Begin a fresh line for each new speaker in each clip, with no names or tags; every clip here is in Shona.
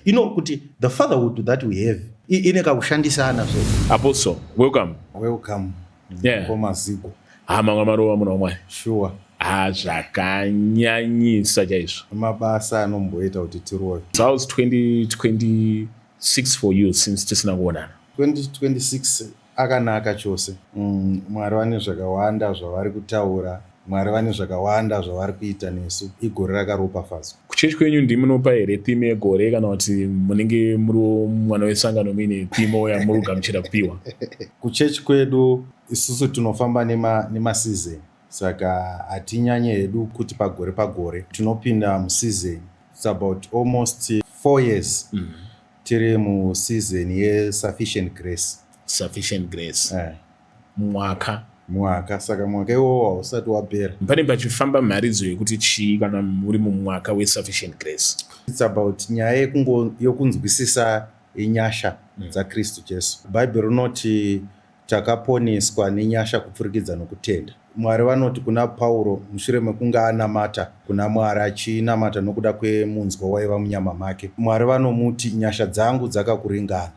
Kuti the fatherhood that we have ine kakushandisana so.
Apostle, welcome.
Welcome. Komazigo.
Ha, mamwe marova muna wamwari.
Sure.
Ha, zvakanyanyisa chaizvo.
Mabasa anomboita kuti tirove.
So how's 2026 for you since tisina kuonana?
2026 akanaka chose. Mwari vane zvakawanda zvavari kutaura, Mwari vane zvakawanda zvavari kuita nesu. Igore rakaropafadzwa.
Kuchechi kwenyu ndimunopa here theme yegore, kana kuti munenge muri mwana wesangano muine theme yamuri kugamuchira kupiwa?
Kuchechi kwedu isusu tinofamba nemaseason, saka hatinyanye hedu kuti pagore pagore tinopinda museason. It's about almost 4 years tiri museason yesufficient grace.
Sufficient grace. Mwaka.
Mwaka, saka mwaka iwowo hausati wapera.
Pane pachifamba mharidzo yekuti chii kana muri mumwaka wesufficient grace?
It's about nyaya yokunzwisisa nyasha dzaKristu Jesu. Bhaibheri rinoti takaponeswa nenyasha kupfurikidza nokutenda. Mwari vanoti kuna Pauro mushure mekunge anamata kuna Mwari, achinamata nokuda kwemunzwa waiva munyama make, Mwari vanomuti, "Nyasha dzangu dzakakuringana."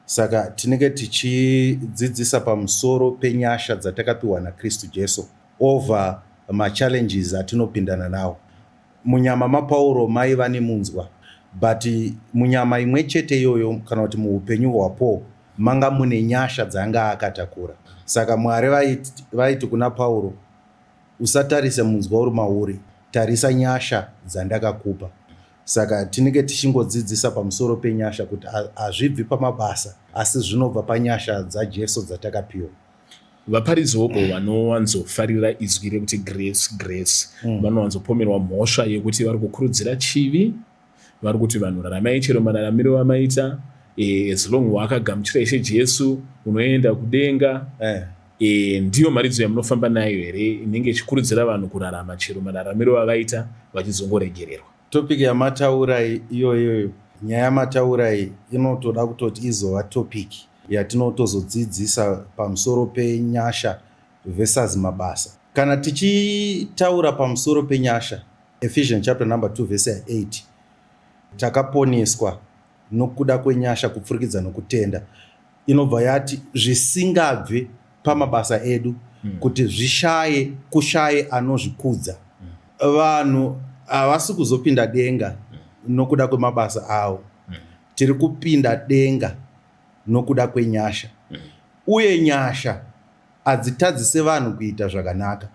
Saka tinenge tichidzidzisa pamusoro penyasha dzatakapiwa naKristu Jesu over machallenges atinopindana nawo. Munyama maPauro maiva nemunzwa, but munyama imwe chete iyoyo, kana kuti muupenyu hwaPaul, manga mune nyasha dzanga akatakura. Saka Mwari vaiti kuna Pauro, "Usatarise munzwa uri mauri, tarisa nyasha dzandakakupa." Saka tinenge tichingodzidzisa pamusoro penyasha, kuti hazvibvi pamabasa, asi zvinobva panyasha dzaJesu dzatakapiwa.
Vaparidzi hobo vanowanzofarira izwi rekuti grace, grace. Vanowanzopomerwa mhosva yekuti vari kukurudzira chivi, vari kuti vanhu raramai chero mararamiro amaita, as long wakagamuchira Ishe Jesu unoenda kudenga. Ndiyo mharidzo yamunofamba nayo here, inenge ichikurudzira vanhu kurarama chero mararamiro avaita vachizongoregererwa?
Topic yamataura iyoyoyo, nyaya yamataura iyi inotoda kutoti izova topic yatinotozodzidzisa pamusoro penyasha versus mabasa. Kana tichitaura pamusoro penyasha, Ephesians chapter number 2 verse 8, takaponeswa nokuda kwenyasha kupfurikidza nokutenda. Inobva yati zvisingabve pamabasa edu, kuti zvishaye kushaye anozvikudza. Vanhu havasi kuzopinda denga nokuda kwemabasa avo. Tiri kupinda denga nokuda kwenyasha, uye nyasha hadzitadzise vanhu kuita zvakanaka,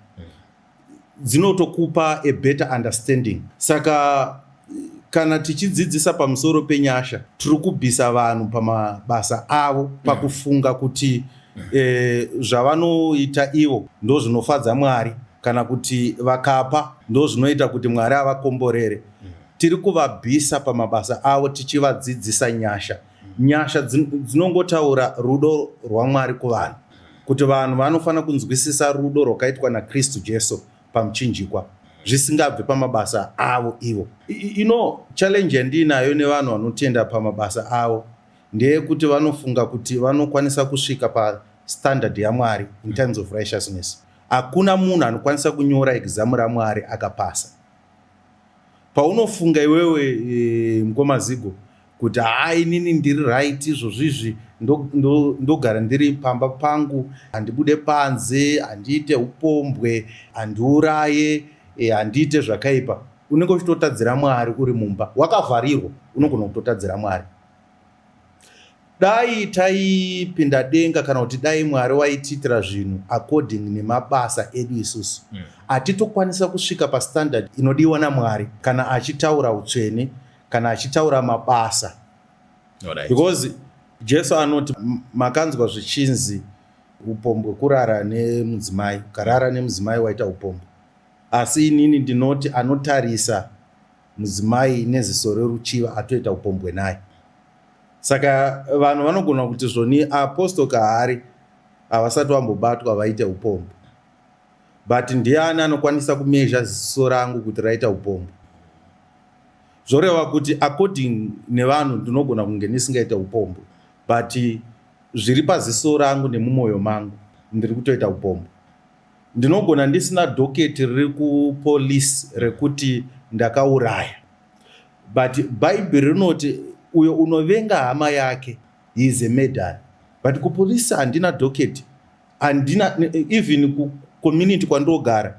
dzinotokupa a better understanding. Saka kana tichidzidzisa pamusoro penyasha, tiri kubvisa vanhu pamabasa avo, pakufunga kuti zvavanoita ivo ndo zvinofadza Mwari, kana kuti vakapa ndo zvinoita kuti Mwari avakomborere. Tiri kuvabvisa pamabasa avo tichivadzidzisa nyasha. Nyasha dzinongotaura rudo rwaMwari kuvanhu, kuti vanhu vanofanira kunzwisisa rudo rwakaitwa naKristu Jesu pamuchinjikwa, zvisingabve pamabasa avo ivo. Ino challenge yandiinayo nevanhu vanotenda pamabasa avo ndeyekuti vanofunga kuti vanokwanisa kusvika pastandard yaMwari in terms of righteousness. Hakuna munhu anokwanisa kunyora exam raMwari akapasa. Paunofunga iwewe, mukomazigo, kuti haa, inini ndiri right izvozvizvi, ndogara ndiri pamba pangu, handibude panze, handiite upombwe, handiuraye, handiite zvakaipa, unenge uchitotadzira Mwari uri mumba wakavharirwa. Unogona kutotadzira Mwari. Dai taipinda denga, kana kuti dai Mwari waitiitira zvinhu according nemabasa edu isusu, hatitokwanisa kusvika pastandard inodiwa naMwari kana achitaura utsvene, kana achitaura mabasa. Because Jesu anoti, "Makanzwa zvichinzi upombwe kurara nemudzimai, ukarara nemudzimai waita upombwe. Asi inini ndinoti anotarisa mudzimai neziso reruchiva atoita upombwe naye." Saka vanhu vanogona kuti zvoni Apostle Kahari havasati vambobatwa vaite upombwe, but ndiani anokwanisa kumezha ziso rangu kuti raita upombwe? Zvoreva kuti according nevanhu ndinogona kunge ndisingaite upombwe, but zviri paziso rangu nemumwoyo mangu ndiri kutoita upombwe. Ndinogona ndisina docket riri kupolisi rekuti ndakauraya, but Bhaibheri rinoti Uyo unovenga hama yake, he is a murderer. But kupolisi handina docket, handina even kucommunity kwandogara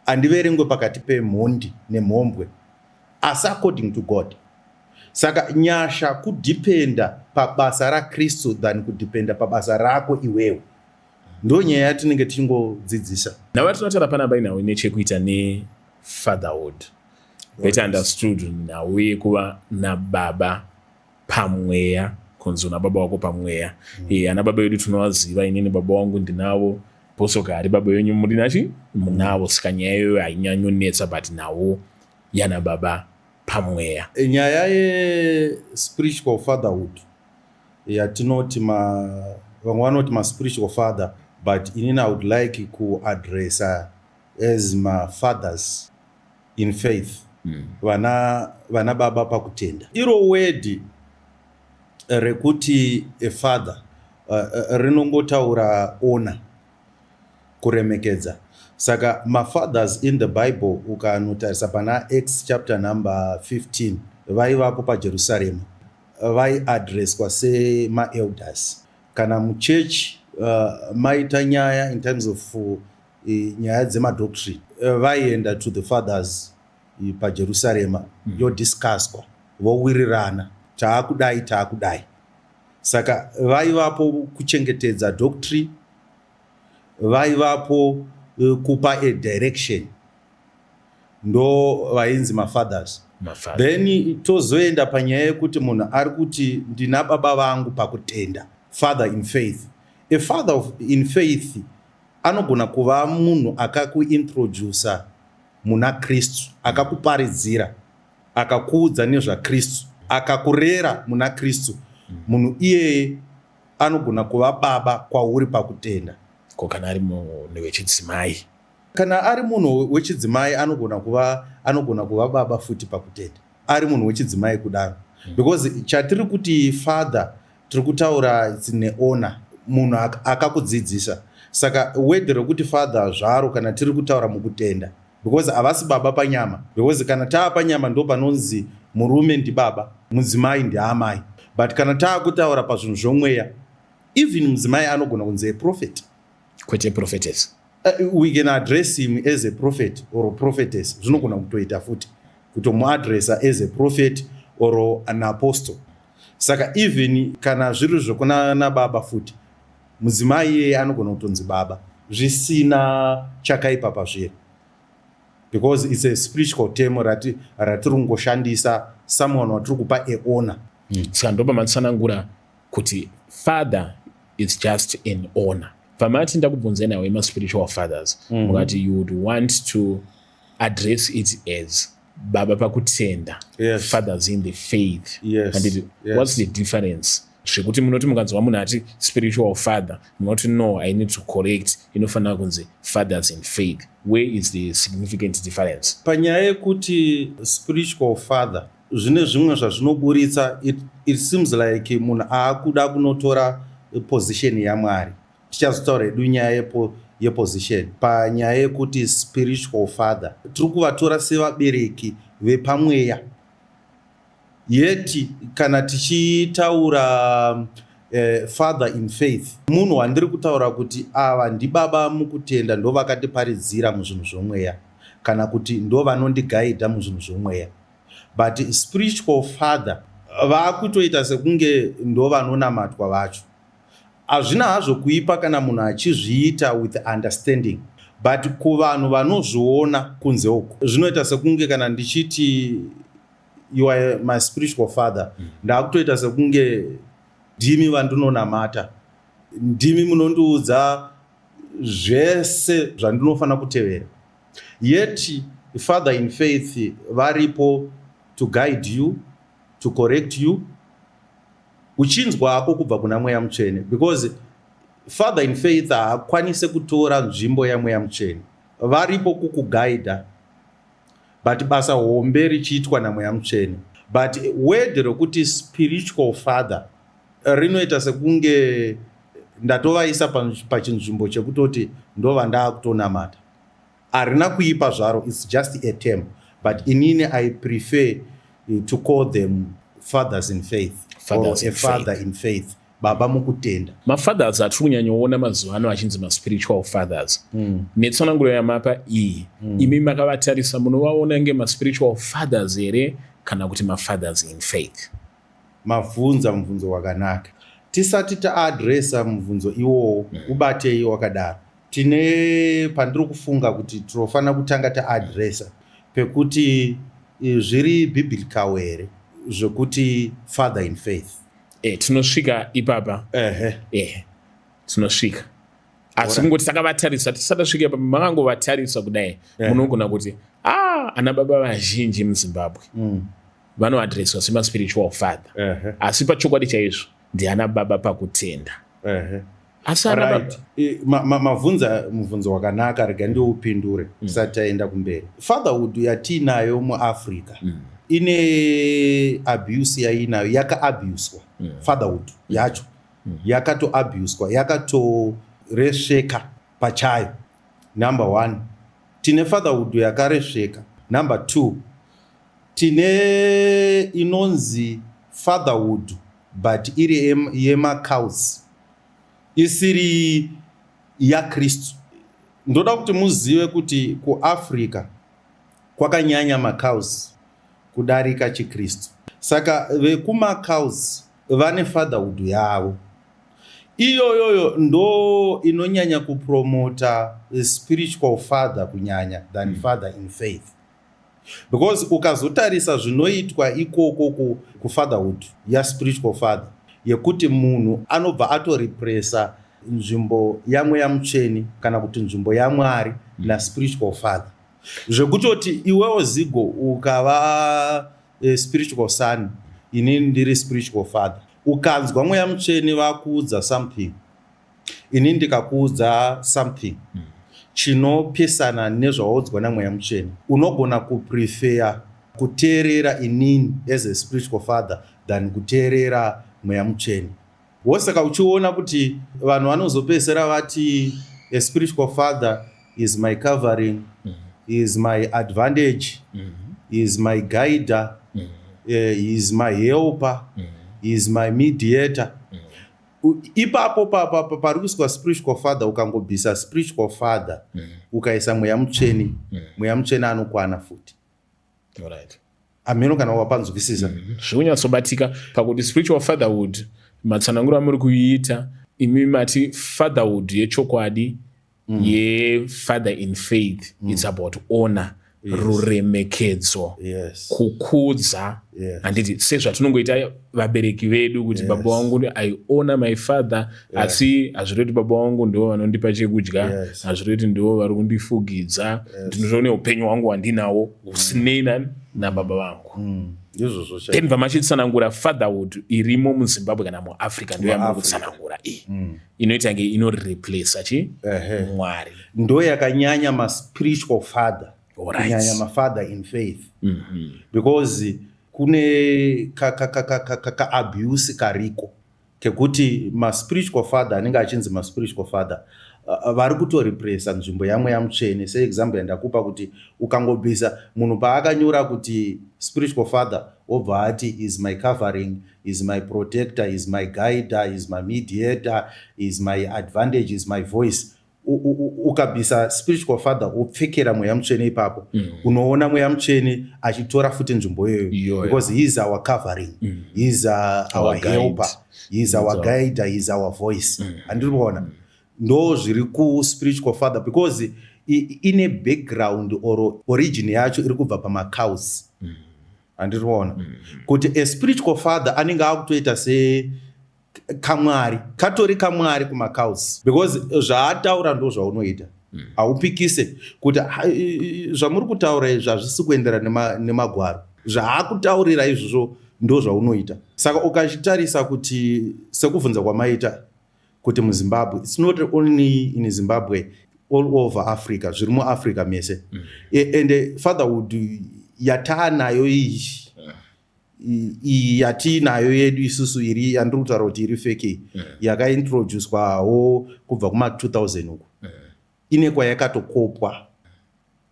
handiverengwe pakati pemhondi nemhombwe, asi according to God. Saka nyasha kudhipenda pabasa raKristu than kudhipenda pabasa rako iwewe. Ndo nyaya yatinenge tichingodzidzisa.
Nhau yatinotaura panapa inhau ine chekuita nefatherhood, better understood nhau yekuva nababa pamweya, kunzi una baba wako pamweya. Ana baba vedu tinovaziva. Inini baba wangu ndinavo, posogari baba venyu muri nachi munavo, saka nyaya iyoyo hainyanyonetsa, but nhau yana baba pamweya.
Nyaya yespiritual fatherhood yatinoti vamwe vanoti maspiritual father, but inini I would like kuaddressa as mafathers in faith. Vana baba pakutenda. Iro word rekuti a father rinongotaura honour, kuremekedza. Saka mafathers in the Bible, ukanotarisa pana Acts chapter number 15, vaivapo paJerusarema, vaiadreswa semaelders. Kana muchechi maita nyaya in terms of nyaya dzemadoctrine, vaienda to the fathers paJerusarema, yodiscusswa, vowirirana, taakudai, taakudai. Saka vaivapo kuchengetedza doctrine, vaivapo kupa a direction. Ndo vainzi mafathers. Then tozoenda panyaya yekuti munhu ari kuti ndina baba vangu pakutenda, father in faith. A father in faith anogona kuva munhu akakuintrodusa muna Kristu, akakuparidzira, akakuudza nezvaKristu, akakurera muna Kristu. Munhu iyeye anogona kuva baba kwauri pakutenda.
Ko kana ari munhu wechidzimai?
Kana ari munhu wechidzimai, anogona kuva baba futi pakutenda, ari munhu wechidzimai kudaro. Because chatiri kuti father, tiri kutaura it's nehonour, munhu akakudzidzisa. Saka word rekuti father zvaro, kana tiri kutaura mukutenda, because havasi baba panyama, because kana taa panyama ndo panonzi murume ndibaba, mudzimai ndiamai. But kana taakutaura pazvinhu zvomweya, even mudzimai anogona kunzi a prophet.
Kwete prophetess?
We can address him as a prophet or a prophetess. Zvinogona kutoita futi kutomuadressa as a prophet or an apostle. Saka even kana zviri zvokuna nababa futi, mudzimai iyeye anogona kutonzi baba zvisina chakaipa pazviri, because it's a spiritual term ratiri kungoshandisa, someone watiri kupa honour.
Saka ndopamatsanangura kuti father is just an honor. Pamati ndakubvunzai nawo emaspiritual fathers, mukati you would want to address it as baba pakutenda, fathers in the faith. Handiti? What's the difference zvekuti munoti mukanzwa munhu ati spiritual father, munoti, "No, I need to correct, inofanira kunzi fathers in faith"? Where is the significant difference?
Panyaya yekuti spiritual father, zvine zvimwe zvazvinoburitsa. It seems like munhu aakuda kunotora position yaMwari. Tichazotaura hedu nyaya yeposition. Panyaya yekuti spiritual father, tiri kuvatora sevabereki vepamweya. Yeti kana tichitaura father in faith, munhu wandiri kutaura kuti ava ndibaba mukutenda, ndo vakatiparidzira muzvinhu zvomweya, kana kuti ndo vanondigaidha muzvinhu zvomweya. But spiritual father vaakutoita sekunge ndo vanonamatwa vacho. Hazvina hazvo kuipa kana munhu achizviita with understanding, but kuvanhu vanozviona kunze uku zvinoita sekunge kana ndichiti you are my spiritual father, ndakutoita sekunge ndimi vandinonamata, ndimi munondiudza zvese zvandinofanira kutevera. Yet father in faith varipo to guide you, to correct you, uchinzwako kubva kuna Mweya Mutsvene, because father in faith haakwanisi kutora nzvimbo yaMweya Mutsvene. Varipo kukugaidha, but basa hombe richiitwa naMweya Mutsvene. But word rokuti spiritual father rinoita sekunge ndatovaisa pachinzvimbo chekutoti ndova ndaakutonamata. Harina kuipa zvaro, it's just a term, but inini I prefer to call them Fathers in faith.
Fathers
or a
in
father in faith, baba mukutenda.
Mafathers atiri kunyanyoona mazuva ano achinzi maspiritual fathers, netsananguro yamapa iyi, imi makavatarisa, munovaona nge maspiritual fathers here kana kuti mafathers in faith?
Mabvunza mubvunzo wakanaka. Tisati taadresa mubvunzo iwowo, ubatei wakadaro. Tine pandiri kufunga kuti tinofanira kutanga taadresa pekuti zviri biblical here zvekuti father in faith?
Tinosvika ipapa. Tinosvika, asi kungoti takavatarisa, tisati tasvika ipapa, makangovatarisa kudai, munogona kuti a ana baba vazhinji muZimbabwe vanoadreswa semaspiritual father, asi pachokwadi chaizvo ndiana baba pakutenda. Asi ana baba
Right. Mabvunza mubvunzo wakanaka. Rega ndiupindure tisati taenda kumberi. Fatherhood yatiinayo muAfrica ine abuse yainayo, yakaabuswa. Fatherhood yacho yakatoabuswa, yakatoresveka pachayo. Number one, tine fatherhood yakaresveka. Number two, tine inonzi fatherhood but iri yemacults, isiri yaKristu. Ndoda kuti muzive kuti kuAfrica kwakanyanya macults kudarika chiKristu. Saka vekumacults vane fatherhood yavo iyoyoyo, ndo inonyanya kupromota spiritual father kunyanya than father in faith, because ukazotarisa zvinoitwa ikoko kufatherhood yaspiritual father, yekuti munhu anobva atorepresa nzvimbo yaMweya Mutsvene kana kuti nzvimbo yaMwari naspiritual father, zvekutoti iwewo Zigo ukava spiritual son, inini ndiri spiritual father, ukanzwa Mweya Mutsvene vakuudza something, inini ndikakuudza something chinopesana nezvawaudzwa naMweya Mutsvene, unogona kuprefer kuteerera inini as a spiritual father than kuteerera Mweya Mutsvene. Wosaka uchiona kuti vanhu vanozopedzisira vati a spiritual father is my covering, is my advantage, is my guider, is my helper, is my mediator. Ipapo pari kuiswa spiritual father, ukangobvisa spiritual father ukaisa Mweya Mutsvene, Mweya Mutsvene anokwana futi. Hameno kana wapanzwisisa.
Zvikunyatsobatika pakuti spiritual fatherhood, matsananguro amuri kuiita imi, mati fatherhood yechokwadi yefather in faith, it's about honor, ruremekedzo, kukudza. Handiti sezvatinongoita vabereki vedu kuti baba vangu, I honor my father, asi hazvirevi kuti baba vangu ndivo vanondipa chekudya. Hazvirevi kuti ndivo vari kundifugidza. Ndinotoone upenyu hwangu hwandinawo husinei nababa vangu.
Izvozvo chaizvo.
Then vamachitsanangura fatherhood irimo muZimbabwe kana muAfrica, ndo yamuri kutsanangura iyi, inoita nge inoreplaca chi? Mwari.
Ndo yakanyanya maspiritual father kunyanya mafather in faith, because kune kaabuse kariko kekuti maspiritual father anenge achinzi maspiritual father vari kutorepresa nzvimbo yaMweya Mutsvene. Seexample yandakupa kuti ukangobvisa munhu paakanyora kuti spiritual father, obva ati is my covering, is my protector, is my guider, is my mediator, is my advantage, is my voice, ukabvisa spiritual father wopfekera Mweya Mutsvene ipapo, unoona Mweya Mutsvene achitora futi nzvimbo iyoyo, because he is our covering, he is our
Our guide.
helper, he is our guide, he is our voice. Handiri kuona ndo zviri kuspiritual father, because ine background or origin yacho iri kubva pamacults. Handiri kuona kuti a spiritual father anenge akutoita se kamwari, katori kamwari kumacults, because zvaataura ndo zvaunoita. Haupikise kuti zvamuri kutaura izvi hazvisi kuenderana nemagwaro. Zvaakutaurira izvozvo ndo zvaunoita. Saka ukachitarisa kuti sekubvunza kwamaita kuti muZimbabwe, it's not only in Zimbabwe, all over Africa, zviri muAfrica mese. Ende fatherhood yataanayo iyi, iyi yatiinayo yedu isusu, iri yandiri kutaura kuti iri fake, yakaintroducwawo kubva kuma2000 uku, ine kwayakatokopwa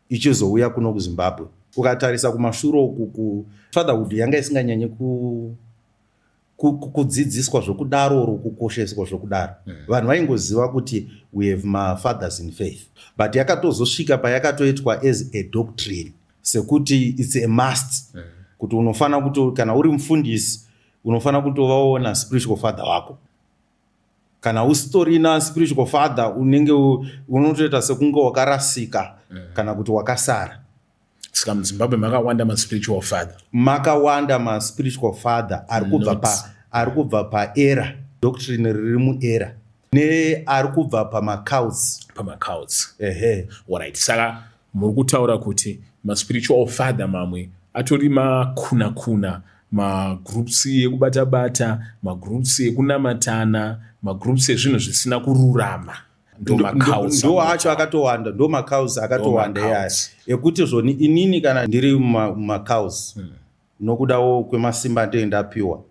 ichizouya kuno kuZimbabwe. Ukatarisa kumashure uku, kufatherhood yanga isinganyanyi. Kudzidziswa zvokudaro or kukosheswa zvokudaro. Vanhu vaingoziva kuti we have mafathers in faith, but yakatozosvika payakatoitwa as a doctrine, sekuti it's a must kuti unofanira kuti kana uri mufundisi unofanira kutovawo naspiritual father wako. Kana usitorina spiritual father, unenge unotoita sekunge wakarasika kana kuti wakasara.
Saka muZimbabwe makawanda maspiritual father.
Makawanda maspiritual father ari kubva ari kubva paerror doctrine, riri muerror, neari kubva pamacults.
Pamacults.
Ehe.
Alright, saka muri kutaura kuti maspiritual father mamwe atori makuna kuna, magroups ekubata-bata, magroups ekunamatana, magroups ezvinhu zvisina kururama, ndo macults.
Ndo acho akatowanda, ndo macults akatowanda iyaya
macults.
Ekuti zvoni inini kana ndiri mumacults nokudawo kwemasimba andinenge ndapiwa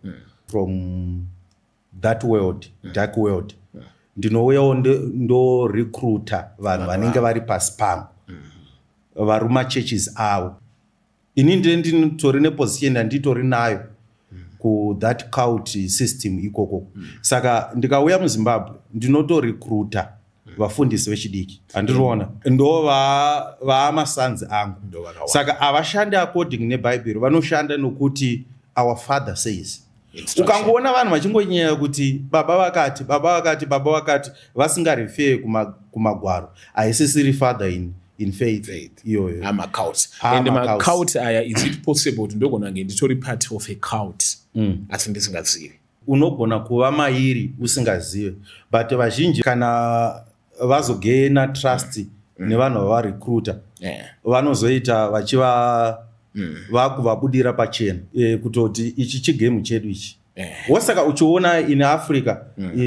from that world, dark world, ndinouyawo ndorecruita vanhu vanenge vari pasi pangu, vari mumachurches avo. Ini ndine nditori neposition yanditori nayo kuthat cult system ikoko. Saka ndikauya muZimbabwe ndinotorecruita vafundisi vechidiki, handiriona, ndo vaamasons angu.
Ndo vakawanda.
Saka havashandi according neBhaibheri, vanoshanda nokuti our father says.
Instruction.
Ukangoona vanhu vachingonyaya kuti baba vakati, baba vakati, baba vakati, vasingarefer kumagwaro, haisisiri father in faith
Faith.
iyoyo.
Amacult.
Ah,
And
macults.
macult aya, is it possible kuti ndogona kunge nditori part of a cult asi ndisingazivi?
Unogona kuva mairi usingazive, but vazhinji kana vazogaina trust nevanhu vavarecruita, vanozoita vachiva vakuvabudira pachena kutoti ichi chigame chedu ichi. Wosaka uchiona in Africa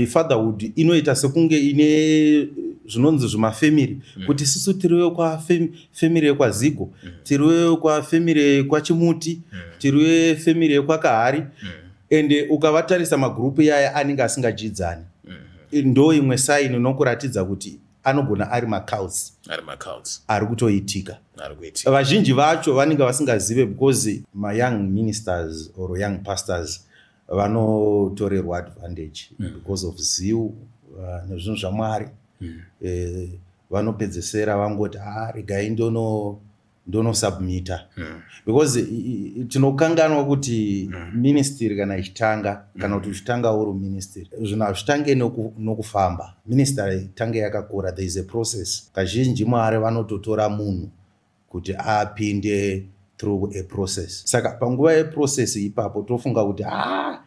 fatherhood inoita sekunge ine zvinonzi zvimafamily, kuti isusu tiriwe kwafamily yekwaZigo, tiriwe kwafamily yekwaChimuti, tiriwe family yekwakahari. Ende ukavatarisa magroup yaya anenge asingadyidzani. Ndo imwe sign inokuratidza kuti anogona ari macults
Ari macults.
ari kutoitika.
Ari kuitika.
Vazhinji vacho vanenge vasingazive because mayoung ministers or young pastors vanotorerwa advantage because of zeal nezvinhu zvaMwari. Vanopedzesera vangoti, "Ah, regai ndonosubmita," because tinokanganwa kuti ministry kana ichitanga, kana kuti uchitanga uri ministry, zvinhu hazvitange nokufamba. Ministry itange yakakura, there is a process. Kazhinji Mwari vanototora munhu kuti apinde through a process. Saka panguva yeprocess ipapo tofunga kuti, "Ah,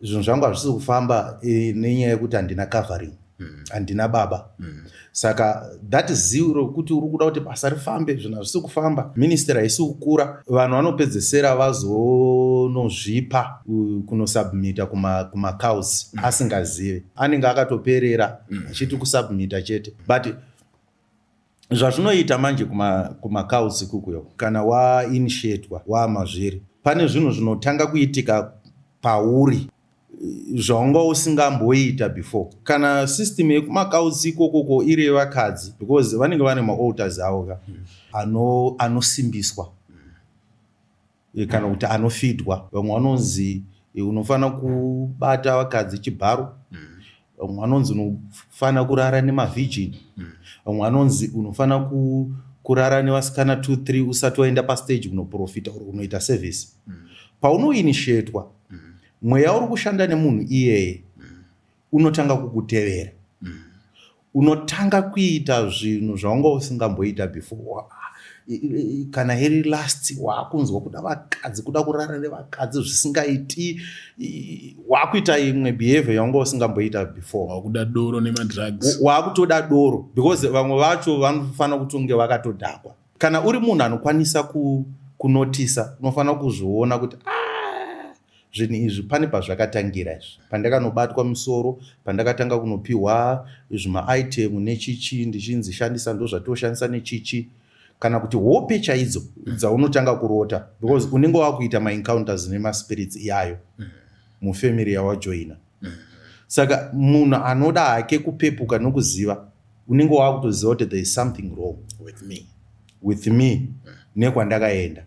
zvinhu zvangu hazvisi kufamba nenyaya yekuti handina covering, handina baba." Saka that zeal rokuti uri kuda kuti basa rifambe, zvinhu hazvisi kufamba, ministry haisi kukura, vanhu vanopedzesera vazonozvipa kunosubmita kumacults asingazive. Anenge akatoperera achiti kusubmita chete. But zvazvinoita manje kumacults kukuyo, kana wainitiatwa waamazviri, pane zvinhu zvinotanga kuitika pauri zvaunga usingamboita before. Kana system yekumacults ikokoko iri yevakadzi, because vanenge vane maaltars avo ka anosimbiswa kana kuti anofeedwa. Vamwe vanonzi unofanira kubata vakadzi chibharo, vamwe vanonzi unofanira kurara nemavirgin, vamwe vanonzi unofanira kurara nevasikana 2 3 usati waenda pastage kunoprofita or kunoita service. Paunoinitiatwa, mweya uri kushanda nemunhu iyeye unotanga kukutevera. Unotanga kuita zvinhu zvaunga usingamboita before. Kana iri lust, waakunzwa kuda vakadzi, kuda kurara nevakadzi zvisingaiti. Waakuita imwe behavior yaunga usingamboita before.
Wakuda doro nemadrugs.
Waakutoda doro, because vamwe vacho vanofanira kutonge vakatodhakwa. Kana uri munhu anokwanisa kunotisa, unofanira kuzviona kuti, "Ah, zvinhu izvi pane pazvakatangira izvi, pandakanobatwa musoro, pandakatanga kunopiwa zvimaitem nechichi, ndichinzi shandisa, ndo zvatoshandisa nechichi," kana kuti hope chaidzo dzaunotanga kurota, because unenge wakuita maencounters nemaspirits iyayo mufamily yawajoina. Saka munhu anoda hake kupepuka nokuziva, unenge wakutoziva kuti there is something wrong
with me.
With me nekwandakaenda.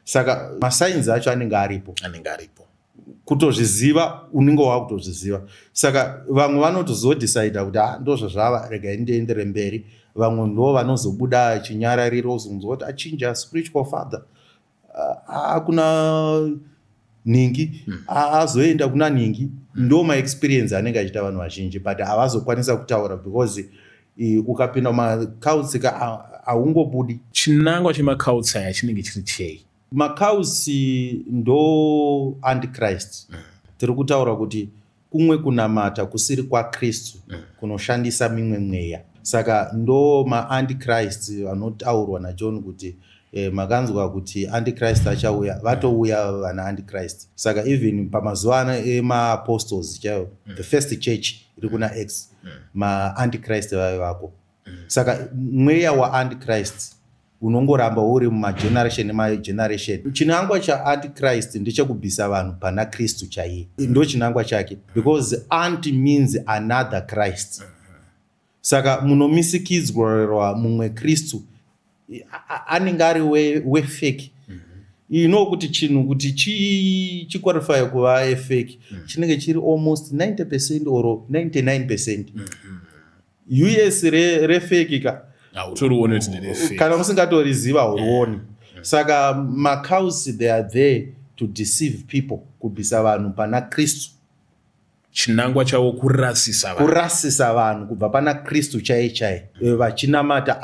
Saka masigns acho anenge aripo.
Anenge aripo.
Kutozviziva unenge wakutozviziva. Saka vamwe vanotozodecida kuti, "Ah, ndozvazvava, regai ndiendere mberi." Vamwe ndo vanozobuda chinyarariro, uzonzwa kuti achinja spiritual father, akuna nhingi, azoenda kuna nhingi. Ndo maexperience anenge achiita vanhu vazhinji, but havazokwanisa kutaura because ukapinda mumacults ka, haungobudi.
Chinangwa chemacults aya chinenge chiri chei?
Macults ndo antichrist. Tiri kutaura kuti kumwe kunamata kusiri kwaKristu kunoshandisa mimwe mweya. Saka ndo maantichrist anotaurwa naJohn kuti makanzwa kuti antichrist achauya, vatouya vana antichrist. Saka even pamazuva ano emaapostles chaivo, the first church iri kuna Acts, maantichrist vave vako. Saka mweya waantichrist unongoramba uri mumageneration nemageneration. Chinangwa chaantichrist ndechekubvisa vanhu pana Kristu chaiye, ndo chinangwa chake, because anti means another Christ. Saka munomisikidzwa mumwe Kristu anenge ari wefake. Ino kuti chinhu kuti chiqualify kuva efake, chinenge chiri almost 90% or 99% us refake ka.
Hautorioni kuti nderefake.
Kana musingatoriziva, haurioni. Saka macults, they are there to deceive people, kubvisa vanhu pana Kristu.
Chinangwa chavo kurasisa
vanhu. Kurasisa vanhu kubva pana Kristu chai chai, vachinamata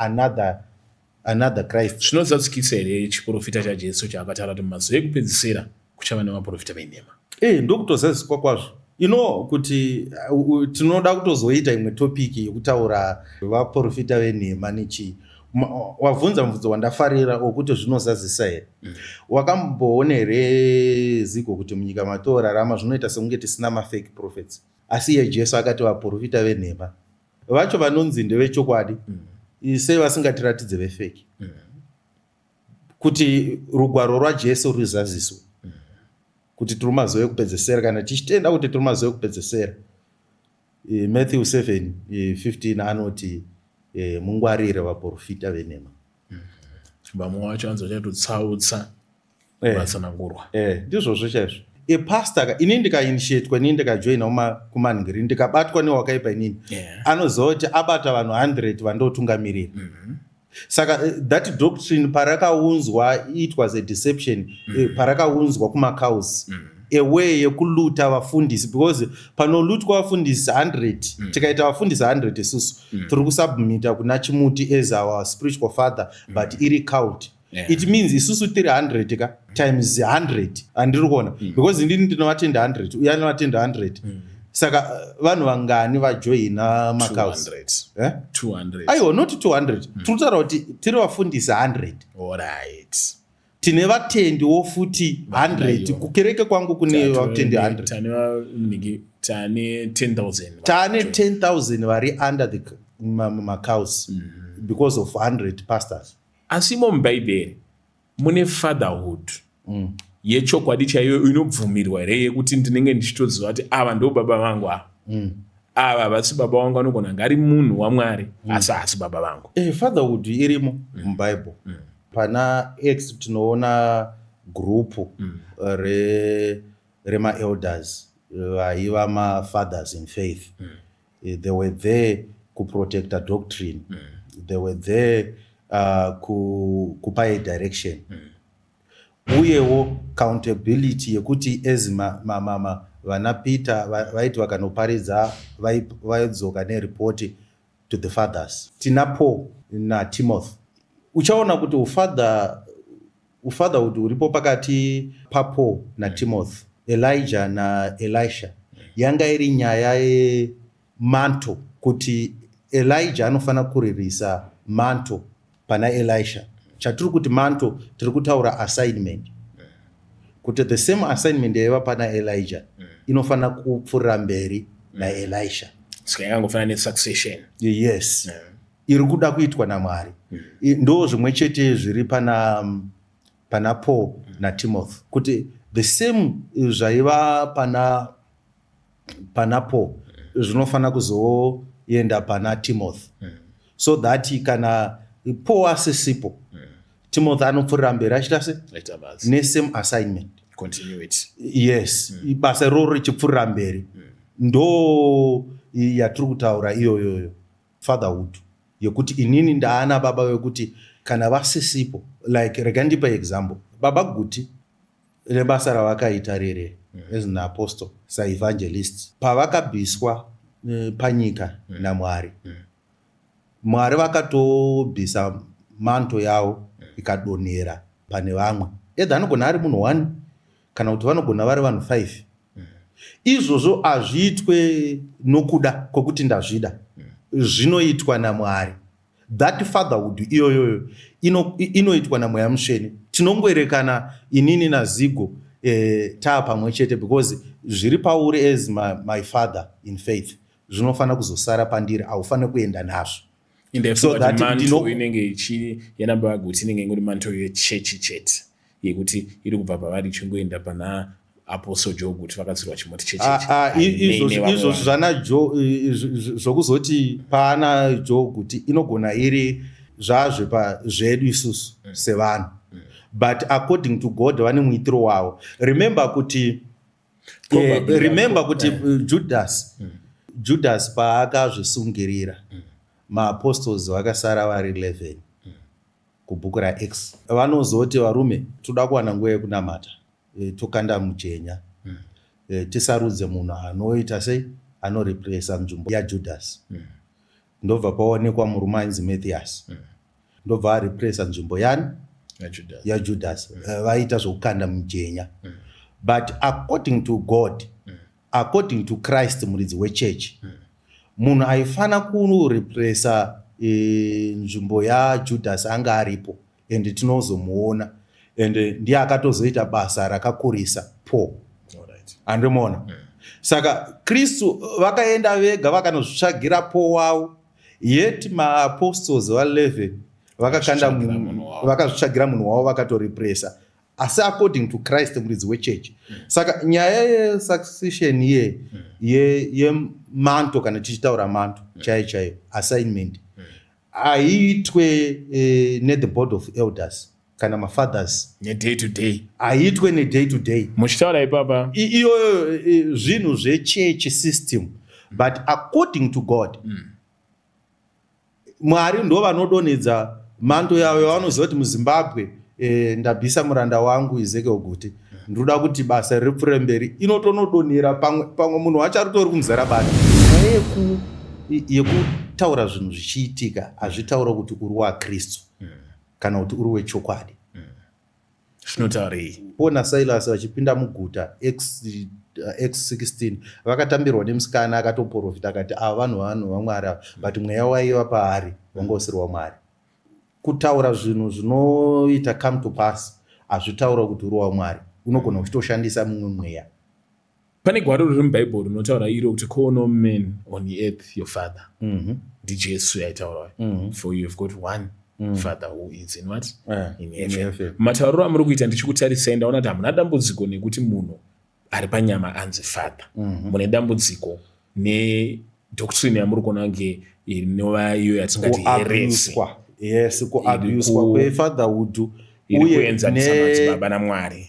another Christ.
Zvinozadzikisa here chiprofita chaJesu chaakataura kuti mumazuva ekupedzisira kuchava nemaprofita venhema?
Ndokutozadziswa kwazvo ino kuti tinoda kutozoita imwe topic yekutaura vaprofita venhema nechii. Wabvunza mubvunzo wandafarira wokuti zvinozadzisa here. Wakamboona here, Zigo, kuti munyika matorarama zvinoita sekunge tisina mafake prophets, asi iye Jesu akati vaprofita venhema vacho vanonzi ndevechokwadi? Sei vasingatiratidze vefake kuti rugwaro rwaJesu ruzaziswe kuti tiri mazuva ekupedzesera? Kana tichitenda kuti tiri mazuva ekupedzesera, Matthew 7 15 anoti, "Mungwarire vaprofita venhema."
Vamwe vacho vanzi vachatotsautsa vatsanangurwa.
Ndizvozvo chaizvo. Epastor ka, inini ndikainitiatwa, inini ndikajoina kumanhingiri, ndikabatwa newakaipa inini, anoziva kuti abata vanhu 100 vandotungamirira. Saka that doctrine parakaunzwa, it was a deception. Parakaunzwa kumacults, a way yekuluta vafundisi, because panolootwa vafundisi 100, tikaita vafundisi 100 isusu, tiri kusubmita kuna Chimuti as our spiritual father, but iri cult. It means isusu tiri 100 ka times 100, handiri kuona? Because ndini ndinovatenda 100, uye anovatenda 100. Saka vanhu vangani vajoina macults?
200.
Eh?
200.
Aiwa, not 200. Tiri kutaura kuti tiri vafundisi 100. Tine vatendiwo futi 100.
Aiwa.
Kukereke kwangu kune vatendi 100.
Tane tane 10,000.
Taane 10,000 vari under the macults because of 100 pastors.
Asi imo mubhaibheri mune fatherhood yechokwadi chaiyo inobvumirwa here, yekuti ndinenge ndichitoziva kuti ava ndo baba vangu ava, ava havasi baba vangu, anogona kunge ari munhu waMwari asi haasi baba vangu?
Fatherhood irimo muBible. Pana Acts tinoona gurupu remaelders vaiva mafathers in faith. They were there kuprotecta doctrine. They were there kupa a direction, uyewo accountability yekuti as vana Peter vaiti vakanoparidza, vaidzoka neripoti to the fathers. Tina Paul naTimothy. Uchaona kuti ufatherhood huripo pakati paPaul naTimothy, Elijah naElisha, yanga iri nyaya yemantle, kuti Elijah anofanira kuririsa mantle pana Elisha. Chatiri kuti mantle, tiri kutaura assignment, kuti the same assignment yaiva pana Elijah inofanira kupfuurira mberi naElisha.
Saka yakangofanana nesuccession.
Yes, iri kuda kuitwa naMwari. Ndo zvimwe chete zviri pana Paul naTimothy, kuti the same zvaiva pana Paul zvinofanira kuzoenda pana Timothy, so that kana Paul asisipo, Timothy anopfuurira mberi achiita se
Aita basa
nesame assignment.
Continuity.
Yes, basa iroro richipfuurira mberi. Ndo yatiri kutaura iyoyoyo, fatherhood yekuti inini ndaana baba vekuti kana vasisipo, like rega ndipe example, Baba Guti nebasa ravakaita rere as an apostle, saevangelist, pavakabviswa panyika naMwari, Mwari vakatobvisa mantle yavo, ikadonhera pane vamwe. Either anogona ari munhu one kana kuti vanogona vari vanhu five. Izvozvo hazviitwe nokuda kwokuti ndazvida, zvinoitwa naMwari. That fatherhood iyoyoyo inoitwa naMweya Mutsvene. Tinongoerekana inini naZigo taa pamwe chete, because zviri pauri as my father in faith zvinofanira kuzosara pandiri, haufaniri kuenda nazvo.
So that mantle inenge ichi yanamba Guti inenge ingori mantle yechechi chete, yekuti iri kubva pavari ichingoenda pana Apostle Joe Guti, vakatsirwa chimoti chechechi.
Ah, ah, izvozvo zvana Joe zvokuzoti paana Joe Guti inogona iri zvazve zvedu isusu sevanhu, but according to God vane muitiro wavo. Remember kuti Judas paakazvisungirira, maapostles vakasara vari 11. Kubhuku raActs vanozoti, "Varume, toda kuwana nguva yekunamata, tokanda mujenya, tisarudze munhu anoita sei, anoreplaca nzvimbo yaJudas." Ndobva paonekwa murume ainzi Mathias, ndobva areplaca nzvimbo yani?
YaJudas.
YaJudas. Vaita zvokukanda mujenya, but according to God, according to Christ, muridzi wechechi, munhu aifana kureplaca nzvimbo yaJudas anga aripo, and tinozomuona, and ndiye akatozoita basa rakakurisa, Paul. Handimuona. Saka Kristu vakaenda vega vakanozvitsvagira Paul wavo, yet maapostles va11 vakakanda
Vakazvitsvagira munhu wavo.
Vakazvitsvagira munhu wavo, vakatoreplaca, asi according to Christ, muridzi wechechi. Saka nyaya yesuccession ye yemantle, kana tichitaura mantle chaiyo chaiyo, assignment haiitwe nethe board of elders kana mafathers.
Neday to day.
Haiitwe neday to day.
Muchitaura ipapa.
Iyoyo zvinhu zvechechi system, but according to God, Mwari ndo vanodonhedza mantle yavo yavanoziva kuti muZimbabwe ndabvisa muranda wangu Ezekiel Guti, ndinoda kuti basa ripfuure mberi. Inotonodonhera pamwe pamwe munhu wacho ari tori kuMuzarabani. Nyaya yekutaura zvinhu zvichiitika hazvitaura kuti uri waKristu kana kuti uri wechokwadi.
Zvinotaurei?
Paul naSilas vachipinda muguta, Acts 16, vakatambirwa nemusikana akatoprofita akati, "Ava vanhu vaMwari ava," but mweya waiva paari wanga usiri waMwari. Kutaura zvinhu zvinoita come to pass hazvitaura kuti uri waMwari. Unogona uchitoshandisa mumwe mweya.
Pane gwaro riri mubhaibheri rinotaura iro kuti, "Call no man on earth your father." NdiJesu yaitaura, "For you have got one father who is in what?" In
In
heaven.
Heaven.
Matauriro amuri kuita, ndichikutarisai, ndaona kuti hamuna dambudziko nekuti munhu ari panyama anzi father. Mune dambudziko nedoctrine yamuri kuona kunge inova iyo yatingati heresy.
Kuabuswa, yes, kuabuswa kwefatherhood.
Iri
Uye
kuenzanisa madzibaba naMwari.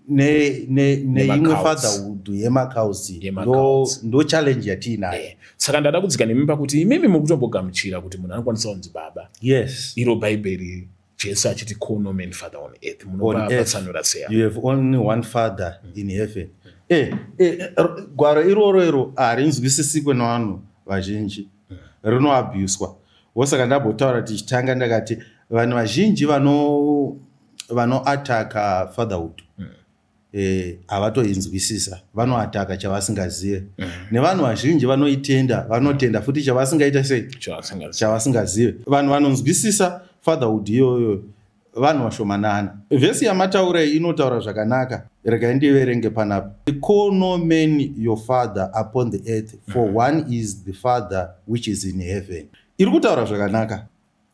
Neimwe
Nemacults.
Fatherhood yemacults.
Yemacults.
Ndo challenge yatiinayo.
Saka ndada kudzika nemi pakuti imimi muri kutombogamuchira kuti munhu anokwanisa kunzi baba,
Yes.
iro Bhaibheri, Jesu achiti, "Call no man father on earth."
On
Munopatsanura
earth.
seya?
You have only one father in heaven. Gwaro iroro iro harinzwisisikwe nevanhu vazhinji, rinoabhuswa. Wosaka ndambotaura tichitanga, ndakati vanhu vazhinji vanoataka fatherhood havatoinzwisisa, vanoataka chavasingazive. Nevanhu vazhinji vanoitenda, vanotenda futi chavasingaita sei?
Chavasingazivi.
Chavasingazive. Vanhu vanonzwisisa fatherhood iyoyo vanhu vashomanana. Vhesi yamataura iyi inotaura zvakanaka, regai ndiverenge panapa: "Call no man your father upon the earth, for one is the Father which is in heaven." Iri kutaura zvakanaka,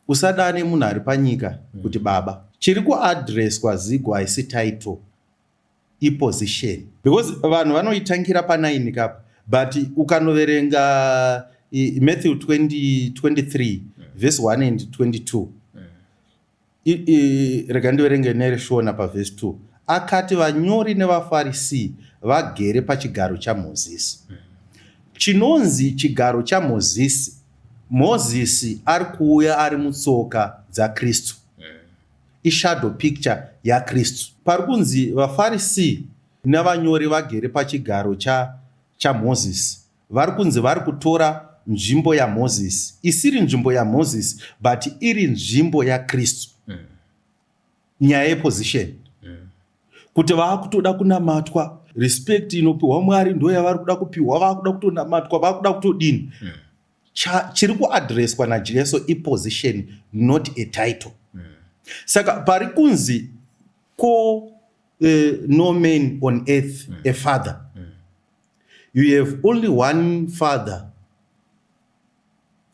usadane munhu ari panyika kuti baba. Chiri kuadreswa, Zigo, haisi title, iposition, because vanhu vanoitangira pa9 kapa, but ukanoverenga Matthew 20, 23 verse 1 and 22, rega ndiverenge nereShona. Pavhesi 2, Akati vanyori nevaFarisi vagere pachigaro chaMozisi. Chinonzi chigaro chaMozisi, Mozisi ari kuuya ari mutsoka dzaKristu. Ishadow picture yaKristu. Pari kunzi vaFarisi navanyori vagere pachigaro cha chaMozisi vari kunzi vari kutora nzvimbo yaMozisi, isiri nzvimbo yaMozisi but iri nzvimbo yaKristu. Nyaya yeposition kuti vaakutoda kunamatwa, respect inopiwa Mwari ndo yavari kuda kupiwa, vaakuda kutonamatwa, vaakuda kutodini. Chiri kuadreswa naJesu iposition, not a title. Saka pari kunzi ko no man on earth a father. You have only one father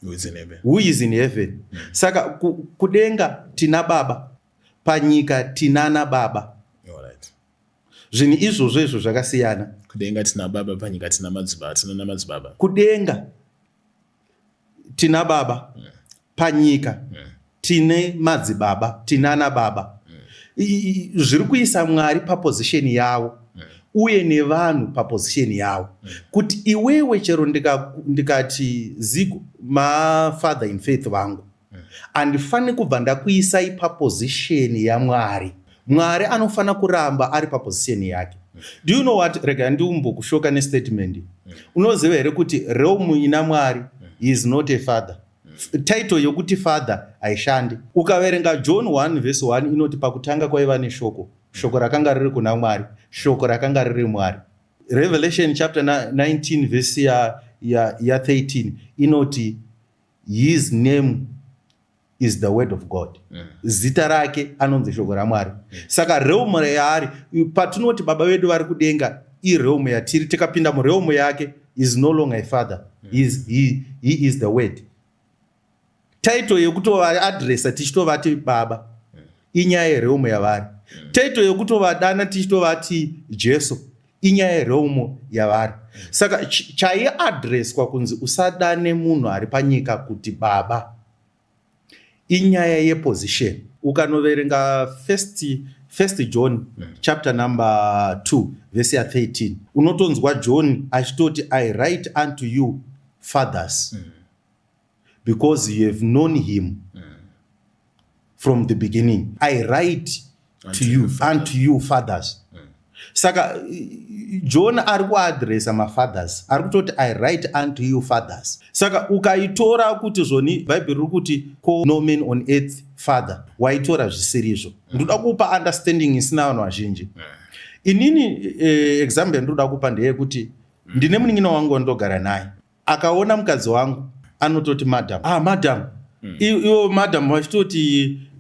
Who is in heaven.
Who is in heaven. Saka kudenga tina baba, panyika tinana baba. Zvinhu izvozvo izvo zvakasiyana.
Kudenga tina baba, panyika tina madzibaba, tina namadzibaba.
Kudenga tina baba, panyika tine madzibaba, tinana baba. Zviri kuisa Mwari paposition yavo uye nevanhu paposition yavo, kuti iwewe chero ndikati Zigo mafather in faith vangu, handifani kubva ndakuisai paposition yaMwari. Mwari anofanira kuramba ari paposition yake. Do you know what? Rega ndiumbokushoka nestatement. Unoziva here kuti realm ina Mwari is not a father? Title yokuti father haishandi. Ukaverenga John 1 verse 1, inoti pakutanga kwaiva neshoko, shoko rakanga riri kuna Mwari, shoko rakanga riri Mwari. Revelation chapter 19 verse ya 13 inoti his name is the word of God. Zita rake anonzi shoko raMwari. Saka realm yaari, patinoti baba vedu vari kudenga, irealm yatiri. Tikapinda murealm yake, is no longer a father. He is the word. Title yekutovaadresa tichitovati baba inyaya yerealm yavari. Title yekutovadana tichitovati Jesu inyaya yerealm yavari. Saka chaiadreswa kunzi usadane munhu ari panyika kuti baba inyaya yeposition. Ukanoverenga first John chapter number 2 verse ya13, unotonzwa John achitoti, "I write unto you, fathers, because you have known him from the beginning. I write to
Unto
you,
you, fathers.
Unto you, fathers." Saka John ari kuadresa mafathers, ari kutoti, "I write unto you, fathers." Saka ukaitora kuti zvoni Bhaibheri riri kuti call no man on earth father, waitora zvisirizvo. Ndoda kupa understanding isina vanhu vazhinji. Inini example yandinoda kupa ndeyekuti ndine munin'ina wangu wandogara naye. Akaona mukadzi wangu anototi madam. Ah, madam. Ivo madam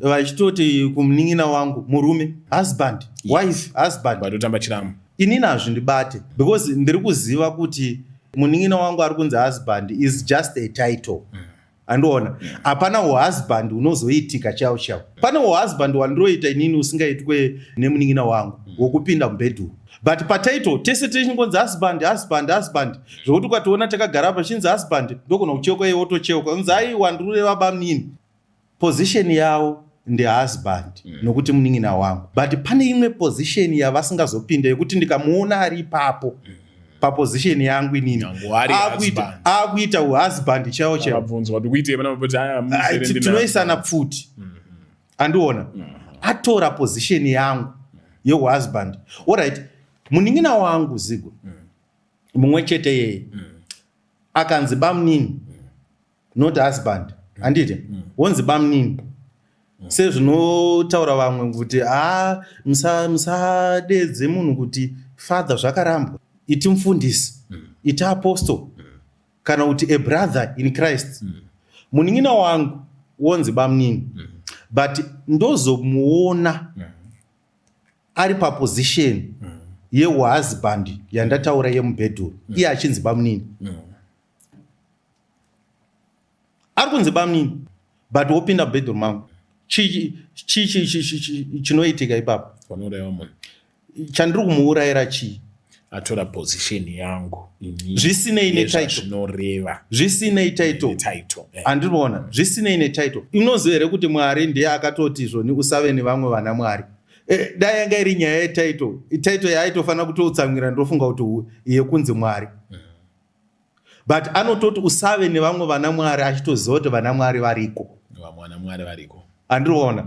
vachitoti kumunin'ina wangu murume, husband, wife, husband.
Vatotamba chiramu.
Inini hazvindibate because ndiri kuziva kuti munin'ina wangu ari kunzi husband is just a title. Andiona hapana uhusband unozoitika chaiwo chaiwo. Pane uhusband wandiroita inini usingaitwe nemunin'ina wangu, wokupinda mubedroom, but patitle tese tichingonzi husband, husband, husband, zvokuti ukationa takagara pachinzi husband, ndogona kucheuka, iwe wotocheuka, unzi aiwa, ndirureva bamunini. Position yavo ndehusband nokuti munin'ina wangu, but pane imwe position yavasingazopinda yekuti ndikamuona ari ipapo paposition yangu inini,
Nyange ari husband.
Akuita uhusband chaiwo chaiwo.
Akabvunzwa kuti kuitei pana kuti aya
Ai,
musere ndina-
tinoisana pfuti. Andiona atora position yangu yehusband. Alright, munin'ina wangu Zigo mumwe chete yeye akanzi bamunini, not husband, handiti? Wonzi bamunini, sezvinotaura vamwe kuti ha, musadedze munhu kuti father, zvakarambwa. Iti mufundisi, iti apostle, kana kuti a brother in Christ. Munin'ina wangu wonzi bamunini, but ndozomuona ari paposition yehusband yandataura yemubedroom, iye achinzi bamunini. Ari kunzi bamunini, but wopinda mubedroom mangu. Chii chinoitika ipapo?
Vanouraiwa munhu.
Chandiri kumuurayira chii?
Atora position yangu ini.
Zvisinei netitle.
Nezvazvinoreva.
Zvisinei title.
Netitle.
Handinoona zvisinei netitle. Unoziva here kuti Mwari ndiye akatoti zvoni usave nevamwe vana mwari? Dai yanga iri nyaya yetitle, title yaaitofanira kutotsamwira, ndofunga kuti yekunzi Mwari. But anototi usave nevamwe vana mwari, achitoziva kuti vana mwari variko.
Vamwe vana mwari variko.
Andiriona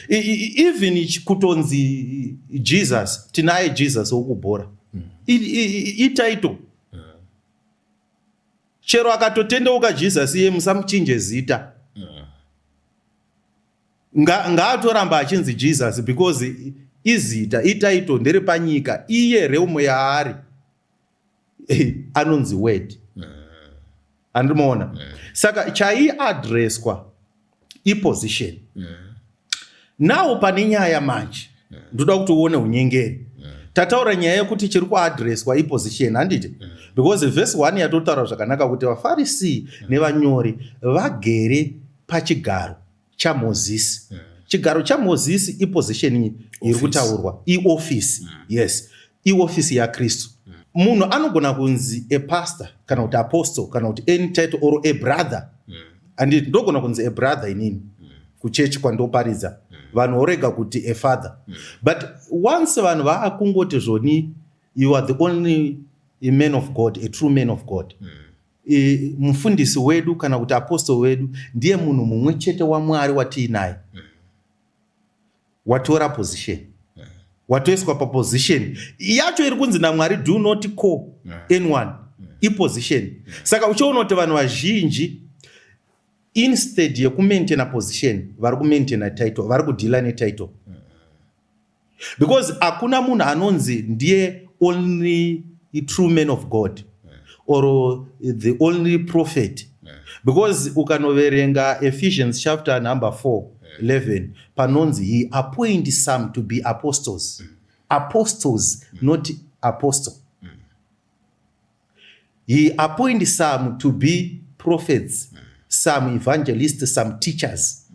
even kutonzi Jesus, tinaye Jesus wokubhora. Ititle. Chero akatotendeuka Jesus iye, musamuchinje zita. Ngaatoramba achinzi Jesus because izita, ititle, nderepanyika. Iye realm yaari anonzi Word. Andimoona. Saka chaiaddresswa iposition. Nawo pane nyaya manje, ndoda kuti uone unyengeri. Tataura nyaya yekuti chiri kuaddresswa iposition, handiti? Because vhesi 1 yatotaura zvakanaka kuti vaFarisi nevanyori vagere pachigaro chaMozisi. Chigaro chaMozisi iposition iri
Office.
kutaurwa, iofisi. Yes, iofisi yaKristu. Munhu anogona kunzi a pastor kana kuti apostle kana kuti any title or a brother, handiti? Ndogona kunzi a brother inini kuchechi kwandoparidza, vanhu vorega kuti a father. But once vanhu vaakungoti zvoni you are the only man of God, a true man of God, mufundisi wedu kana kuti apostle wedu ndiye munhu mumwe chete waMwari watiinaye, watora position, watoiswa paposition yacho iri kunzi naMwari, "Do not call anyone." Iposition. Saka uchiona kuti vanhu vazhinji, instead yekumaintaina position, vari kumaintaina title, vari kudeala netitle, because hakuna munhu anonzi ndiye only true man of God or the only prophet, because ukanoverenga Ephesians chapter number 4 11, panonzi he appoint some to be apostles. Apostles, not apostle. He appoint some to be prophets, some evangelists, some teachers.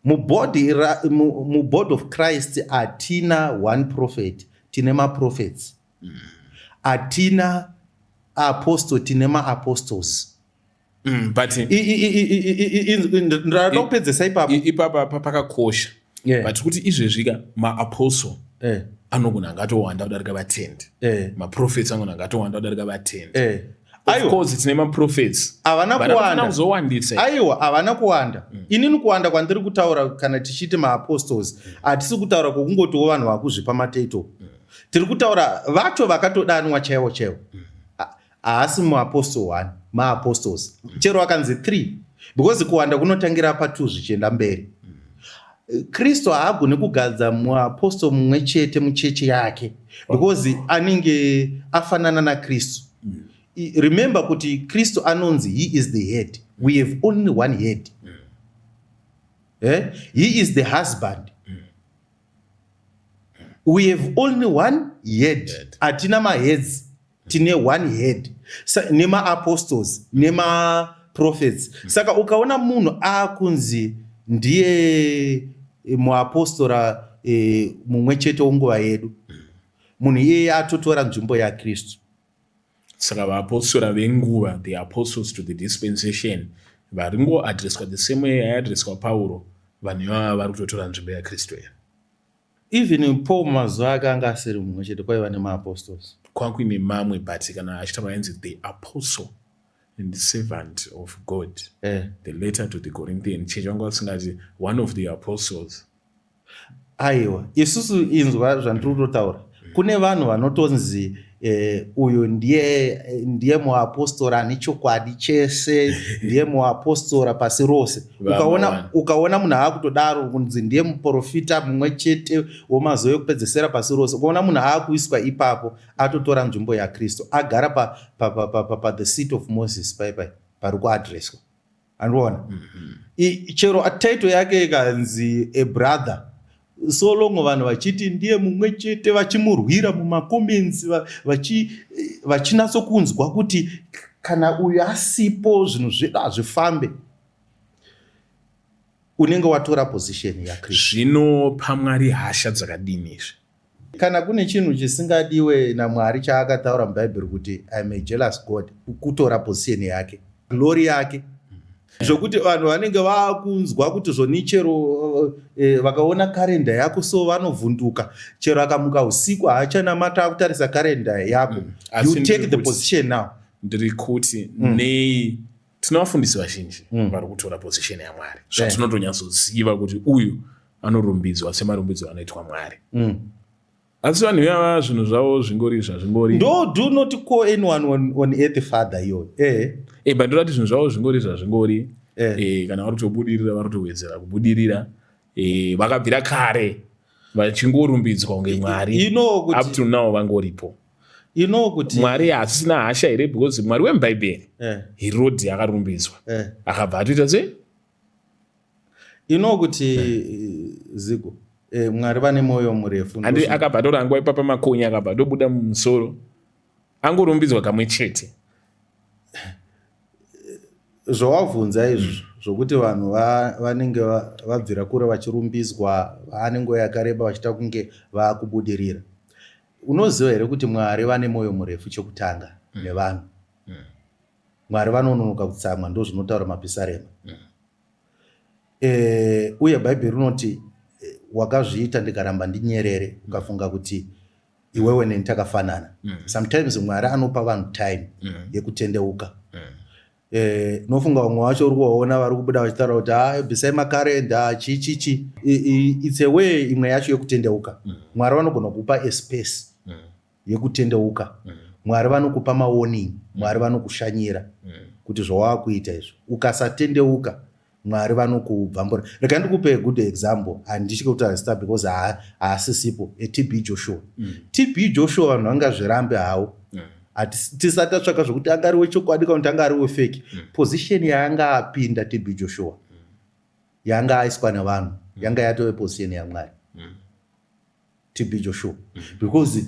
Mubody mubody of Christ hatina one prophet, tine maprophets. Hatina apostle, tine maapostles.
But
Ndada kupedzesa ipapo.
Ipapa pakakosha. But kuti izvezvi ka, maapostle anogona angatowanda kudarika vatendi. Maprophets anogona angatowanda kudarika vatendi. Of course tine maprophets.
Havana
But
kuwanda.
kuzowandisa.
Aiwa, havana kuwanda. Inini kuwanda kwandiri kutaura, kana tichiti maapostles, hatisi kutaura kwokungotiwo vanhu vakuzvipa matitle. Tiri kutaura vacho vakatodanwa chaivo chaivo. Haasi muapostle one, maapostles chero akanzi 3, because kuwanda kunotangira pa2 zvichienda mberi. Kristu haagoni kugadza muapostle mumwe chete muchechi yake because anenge afanana naKristu. Remember kuti Kristu anonzi he is the head. We have only one head. Eh? He is the husband. We have only one head. Hatina maheads, tine one head. Nemaapostles nemaprophets. Saka ukaona munhu aakunzi ndiye muapostora mumwe chete wenguva yedu, munhu iyeye atotora nzvimbo yaKristu.
Saka vaapostora venguva, the apostles to the dispensation, varingoaddresswa the same way yaiaddresswa Pauro, vanhu ivava vari kutotora nzvimbo yaKristu here?
Even Paul mazuva ake anga asiri mumwe chete, kwaiva nemaapostles.
Kwakuine mamwe, but kana achitaura ainzi the apostle and the servant of God. The letter to the Corinthian church vanga vasingati one of the apostles.
Aiwa, isusu, inzwa zvandiri kutotaura. Kune vanhu vanotonzi uyu ndiye muapostora ane chokwadi chese, ndiye muapostora pasi rose. Ukaona, ukaona munhu aakutodaro kunzi ndiye muprofita mumwe chete wemazuva ekupedzesera pasi rose, ukaona munhu aakuiswa ipapo, atotora nzvimbo yaKristu, agara pa, pa, pa, pa, pa, pa the seat of Moses paipai pari kuaddresswa. Andiona. Chero title yake ikanzi a brother, so long vanhu vachiti ndiye mumwe chete, vachimurwira mumacomments, vachinatsokunzwa kuti kana uyu asipo zvinhu zvedu hazvifambe, unenge watora position yaKristu.
Zvinopa Mwari hasha dzakadini izvi?
Kana kune chinhu chisingadiwe naMwari chaakataura muBhaibheri kuti "I am a jealous God", kutora position yake, glory yake. Zvokuti vanhu vanenge vakunzwa kuti zvoni chero vakaona karenda yako so vanovhunduka. Chero akamuka usiku haachanamata, akutarisa karenda yako.
Asi
You take
ndiri
the position now.
Ndiri kuti nei tina vafundisi vazhinji vari kutora position yaMwari, zvatinotonyatsoziva kuti uyu anorumbidzwa semarumbidzwo anoitwa Mwari, asi vanhu ivava zvinhu zvavo zvingori zvazvingori.
Ndo do not call anyone on earth father iyoyo.
But ndorati zvinhu zvavo zvingori zvazvingori. Kana vari kutobudirira, vari kutowedzera kubudirira. Vakabvira kare vachingorumbidzwa kunge Mwari.
You know kuti
Up to now vangoripo.
You know kuti
Mwari hasisina hasha here? Because Mwari wemubhaibheri, Herodhi akarumbidzwa, akabva atoita sei?
You know kuti Zigo, Mwari vane mwoyo murefu.
Handi akabva atorangwa ipapa, makonya akabva atobuda mumusoro, angorumbidzwa kamwe chete.
Zvawabvunza izvo zvokuti vanhu vanenge vabvira kure vachirumbidzwa, vane nguva yakareba vachiita kunge vaakubudirira, unoziva here kuti Mwari vane mwoyo murefu chekutanga nevanhu? Mwari vanononoka kutsamwa, ndo zvinotaura Mapisarema. Uye Bhaibheri rinoti wakazviita ndikaramba ndinyerere, ukafunga kuti iwewe neni takafanana. Sometimes Mwari anopa vanhu time yekutendeuka. Nofunga vamwe vacho uri kuvaona vari kubuda vachitaura kuti ha, bvisai makarenda, chichichi. It's a way imwe yacho yekutendeuka. Mwari vanogona kupa a space yekutendeuka. Mwari vanokupa mawarning, Mwari vanokushanyira kuti zvawaakuita izvo, ukasatendeuka Mwari vanokubvambura. Rega ndikupe a good example. Handityi kutaura zita because haasisipo, eTB Joshua. TB Joshua, vanhu vangazvirambe havo. Tisati tatsvaka zvokuti anga ari wechokwadi kana kuti anga ari wefake, position yaanga apinda TB Joshua, yanga aiswa nevanhu, yanga yatove position yaMwari TB Joshua, because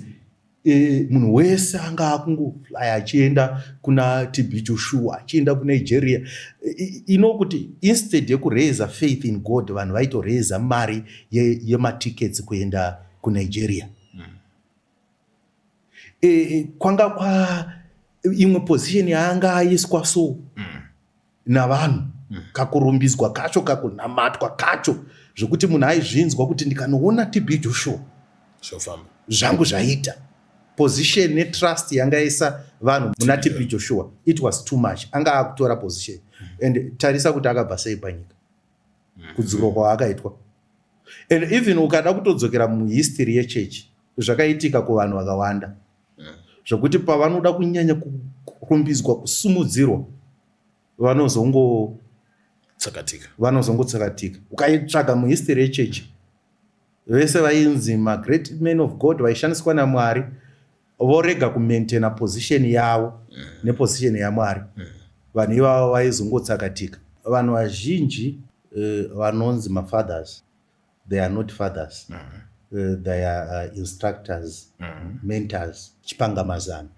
munhu wese anga akungofly achienda kuna TB Joshua, achienda kuNigeria. Ino kuti instead yekuraisa faith in God, vanhu vaitoraisa mari yematickets kuenda kuNigeria. Kwanga kwa imwe position yaanga aiswa so navanhu, kakurumbidzwa kacho, kakunamatwa kacho, zvokuti munhu aizvinzwa kuti ndikanoona TB Joshua
zvofamba,
zvangu zvaita. Position netrust yangaisa vanhu muna TB Joshua, it was too much. Anga akutora position, and tarisa kuti akabva sei panyika, kudzurwa kwaakaitwa. And even ukada kutodzokera muhistory yechechi, zvakaitika kuvanhu vakawanda zvokuti pavanoda kunyanya kurumbidzwa, kusumudzirwa, vanozongo
tsakatika.
Vanozongotsakatika. Ukaitsvaga muhistory yechechi, vese vainzi magreat men of God vaishandiswa naMwari, vorega kumaintaina position yavo neposition yaMwari, vanhu ivavo vaizongotsakatika. Vanhu vazhinji vanonzi mafathers, they are not fathers. They are instructors, mentors, chipangamazano.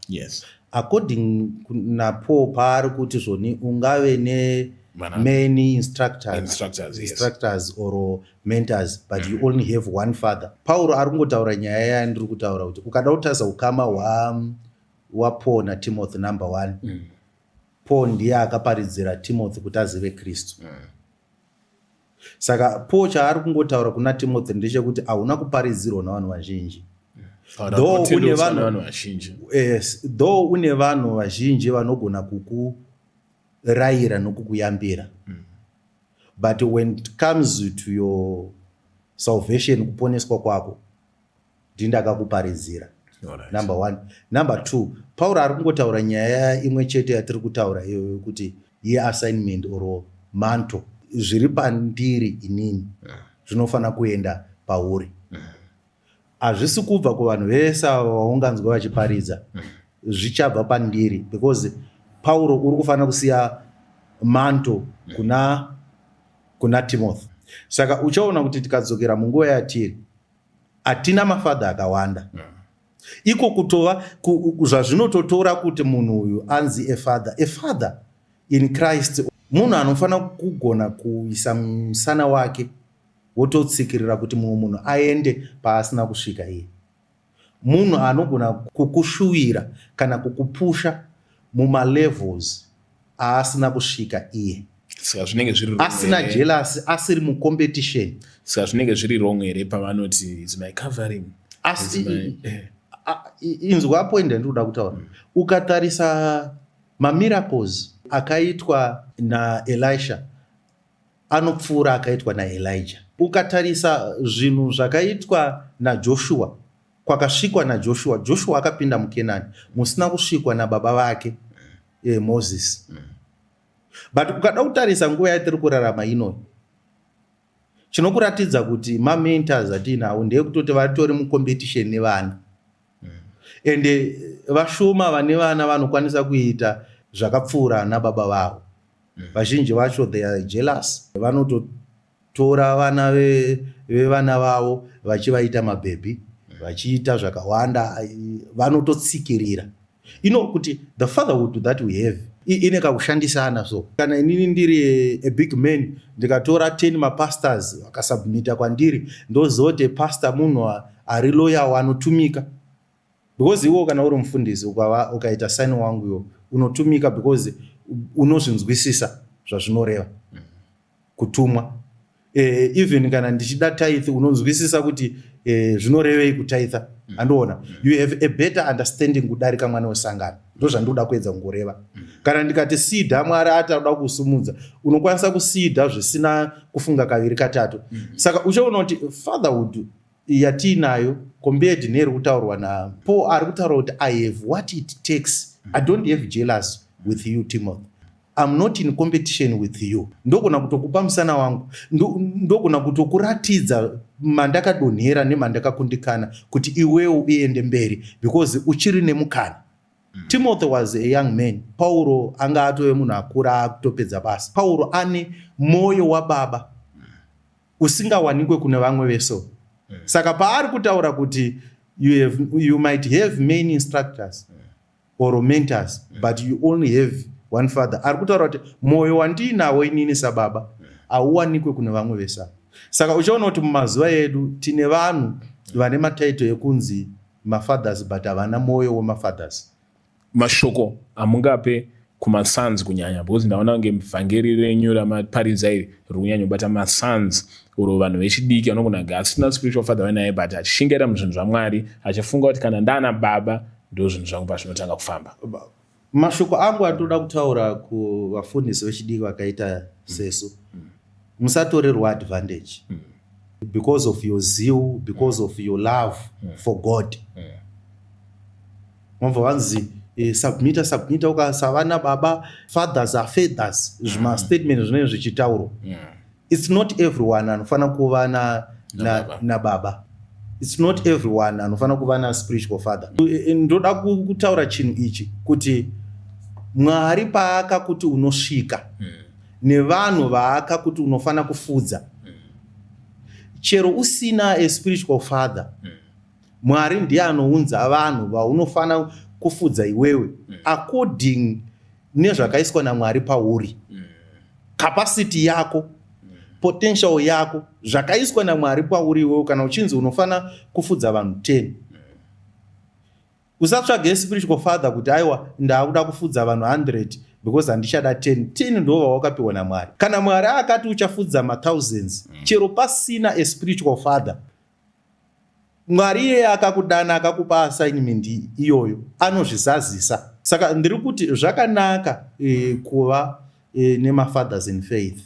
According naPaul, paari kuti zvoni ungave nemany instructors,
Instructors, yes.
instructors or mentors, but you only have one father. Pauro ari kungotaura nyaya yandiri kutaura kuti ukada kutarisa ukama hwaPaul naTimothy, number one, Paul ndiye akaparidzira Timothy kuti azive Kristu. Saka Paul chaari kungotaura kuna Timothy ndechekuti hauna kuparidzirwa navanhu vazhinji. Though une
vanhu vazhinji.
Yes, though une vanhu vazhinji vanogona kukurayira nokukuyambira, but when it comes to your salvation, kuponeswa kwako, ndindakakuparidzira. Number one. Number two, Pauro ari kungotaura nyaya imwe chete yatiri kutaura iyoyo, kuti yeassignment or mantle. Zviri pandiri inini zvinofanira kuenda pauri. Hazvisi kubva kuvanhu vese ava vaunganzwa vachiparidza, zvichabva pandiri, because Pauro uri kufanira kusiya mantle kuna Timothy. Saka uchaona kuti tikadzokera munguva yatiri, hatina mafather akawanda. Iko kutova zvazvinototora kuti munhu uyu anzi a father, a father in Christ, munhu anofanira kugona kuisa musana wake wototsikirira kuti mumwe munhu aende paasina kusvika iye, munhu anogona kukushuwira kana kukupusha mumalevels aasina kusvika iye.
Saka zvinenge zviri
asina jealous, asiri mucompetition.
Saka zvinenge zviri wrong here pavanoti, "Is my covering"?
Asi inzwa point yandiri kuda kutaura. Ukatarisa mamiracles akaitwa naElisha, anopfuura akaitwa naElijah. Ukatarisa zvinhu zvakaitwa naJoshua, kwakasvikwa naJoshua, Joshua akapinda muKenani musina kusvikwa nababa vake Moses. But ukada kutarisa nguva yatiri kurarama inoyi, chinokuratidza kuti mamentors atiinawo ndeyekutoti vatori mucompetition nevana, ende vashoma vane vana vanokwanisa kuita zvakapfuura nababa vavo. Vazhinji vacho, they are jealous. Vanototora vana vevana vavo vachivaita mabhebhi, vachiita zvakawanda, vanototsikirira ino kuti the fatherhood that we have ine kakushandisana. So kana inini ndiri a big man, ndikatora 10 mapastors vakasubmita kwandiri, ndozoti pastor munhu ari loyal, anotumika, because iwo kana uri mufundisi, ukaita son wangu, iwo unotumika because unozvinzwisisa zvazvinoreva kutumwa. Even kana ndichida tithe, unonzwisisa kuti zvinorevei kutaitha. Andiona you have a better understanding kudarika mwana wesangano. Ndo zvandinoda kuedza kungoreva. Kana ndikati seeda, Mwari ati anoda kusumudza, unokwanisa kuseeda zvisina kufunga kaviri katatu. Saka uchaona kuti fatherhood yatiinayo compared neiri kutaurwa naPaul, ari kutaura kuti, "I have what it takes. I don't have jealous with you, Timothy. I'm not in competition with you. Ndogona kutokupa musana wangu, ndogona kutokuratidza mandakadonhera nemandakakundikana kuti iwewo uende mberi, because uchiri nemukana." Timothy was a young man. Pauro anga atove munhu akura, akutopedza basa. Pauro ane mwoyo wababa usingawanikwe kune vamwe veso. Saka paari kutaura kuti you might have many instructors or mentors, but you only have one father, ari kutaura kuti mwoyo wandiinawo inini sababa hauwanikwe kune vamwe vese. Saka uchaona kuti mumazuva edu tine vanhu vane matitle ekunzi mafathers, but havana mwoyo wemafathers.
Mashoko amungape kumasons kunyanya, because ndaona kunge vhangeri renyu ramaparidza iri riri kunyanya kubata masons uro vanhu vechidiki vanogona kunge asina spiritual father vainaye, but achishingaira muzvinhu zvaMwari, achifunga kuti kana ndaana baba, ndo zvinhu zvangu pazvinotanga kufamba.
Mashoko angu andinoda kutaura kuvafundisi vechidiki vakaita sesu: musatorerwa advantage because of your zeal, because of your love for God. Mobva vanzi submita, submita, ukasava nababa, fathers are fathers, zvimastatement zvinenge zvichitaurwa. It's not everyone anofanira kuva nababa. It's not everyone anofanira kuva naspiritual father. Ndoda kutaura chinhu ichi kuti Mwari paakakuti unosvika nevanhu vaakakuti unofanira kufudza, chero usina a spiritual father, Mwari ndiye anounza vanhu vaunofanira kufudza iwewe according nezvakaiswa naMwari pauri, capacity yako, potential yako, zvakaiswa naMwari pauri iwewe. Kana uchinzi unofanira kufudza vanhu 10, usatsvage spiritual father kuti, "Aiwa, ndaakuda kufudza vanhu 100 because handichada 10." 10 ndo vawakapiwa naMwari. Kana Mwari akati uchafudza mathousands, chero pasina a spiritual father, Mwari iyeye akakudana, akakupa assignment iyoyo, anozvizazisa. Saka ndiri kuti zvakanaka kuva nemafathers in faith.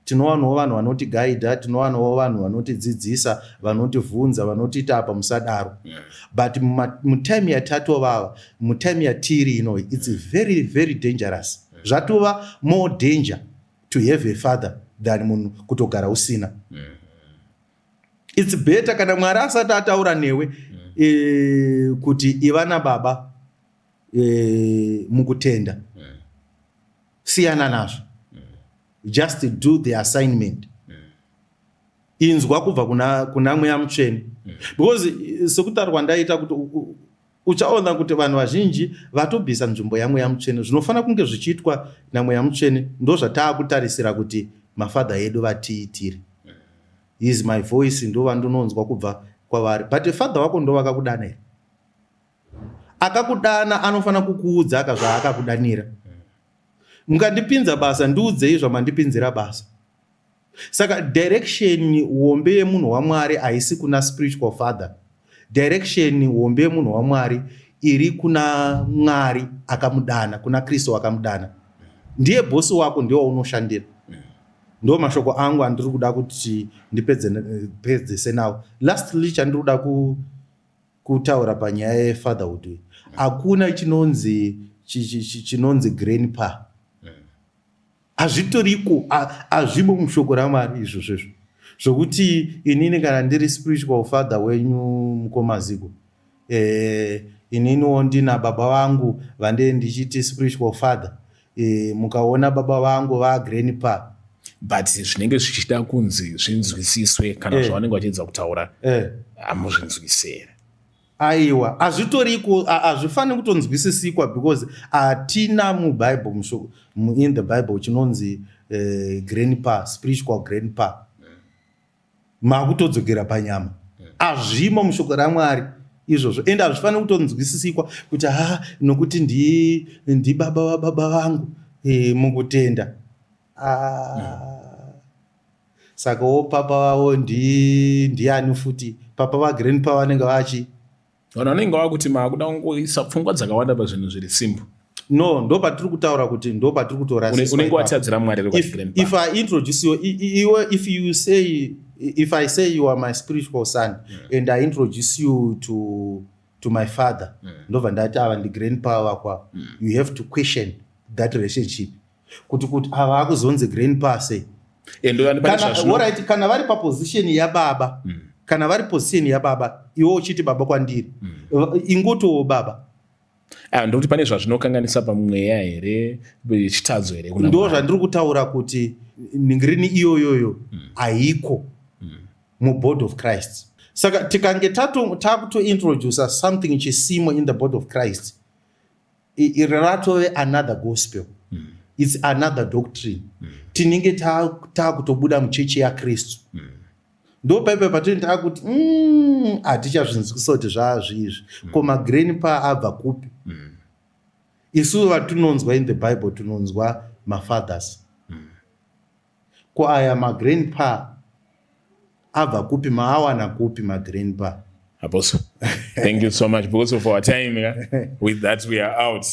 Tinowanawo vanhu vanotigaidha, tinowanawo vanhu vanotidzidzisa, vanotivhunza, vanotiita apa musadaro. But mutime yatatovava, mutime yatiri inoyi, it's very very dangerous. Zvatova more danger to have a father than munhu kutogara usina. It's better kana Mwari asati ataura newe kuti iva nababa mukutenda, siyana nazvo. Just do the assignment. Inzwa kubva kuna Mweya Mutsvene, because sekutaurwa ndaita kuti uchaona kuti vanhu vazhinji vatobvisa nzvimbo yaMweya Mutsvene. Zvinofanira kunge zvichiitwa naMweya Mutsvene ndo zvataakutarisira kuti mafadha edu vatiitire. "Is my voice", ndo vandinonzwa kubva kwavari. But father wako ndo vakakudana here? Akakudana anofanira kukuudza aka zvaakakudanira. Mukandipinza basa, ndiudzei zvamandipinzira basa. Saka direction hombe yemunhu waMwari haisi kuna spiritual father. Direction hombe yemunhu waMwari iri kuna Mwari akamudana, kuna Kristu akamudana. Ndiye bhosi wako, ndiye waunoshandira. Ndo mashoko angu andiri kuda kuti ndipedzese nawo. Lastly, chandiri kuda kutaura panyaya yefatherhood, hakuna chinonzi grandpa. Hazvitoriko, hazvimo mushoko raMwari izvozvo zvokuti inini kana ndiri spiritual father wenyu, mukomaziko, ininiwo ndina baba vangu vandee ndichiti spiritual father. Mukaona baba vangu vagrandpa.
But zvinenge zvichida kunzi zvinzwisiswe kana zvavanenge vachiedza kutaura, hamuzvinzwisi here?
Aiwa, hazvitoriko, hazvifaniri kutonzwisisikwa because hatina muBible, in the Bible, chinonzi grandpa, spiritual grandpa. Makutodzokera panyama. Hazvimo mushoko raMwari izvozvo, ende hazvifaniri kutonzwisisikwa kuti ha, nokuti ndibaba vababa vangu mukutenda. Ah. Saka wo papa vavo ndiani futi? Papa vagrandpa vanenge vachi
Vanhu vanenge vakuti maakuda kungoisa pfungwa dzakawanda pazvinhu zviri simple.
No, ndo patiri kutaura kuti ndo patiri kutorasiswa.
Unenge watadzira Mwari.
If I introduce you, iwe, if you say, if I say you are my spiritual son and I introduce you to my father, ndobva ndati ava ndigrandpa vakwa, you have to question that relationship kuti ava akuzonzi grandpa sei? Alright, kana vari paposition yababa, kana vari position yababa, iwe uchiti baba kwandiri, ingotowo baba.
Ah, ndokuti pane zvazvinokanganisa pamweya here, chitadzo here?
Ndo zvandiri kutaura kuti ningirini iyoyoyo haiko mubody of Christ. Saka tikange takutointroduca something chisimo in the body of Christ, ratove another gospel, it's another doctrine. Tinenge takutobuda muchechi yaKristu. Ndo paipa patinenge takuti hatichazvinzwisa kuti zvaazviizvi. Ko magrandpa abva kupi? Isu vatinonzwa in the Bible, tinonzwa mafathers. Ko aya magrandpa abva kupi? Maawana kupi magrandpa?
Apostle, thank you so much. Because of our time, yeah? With that we are out.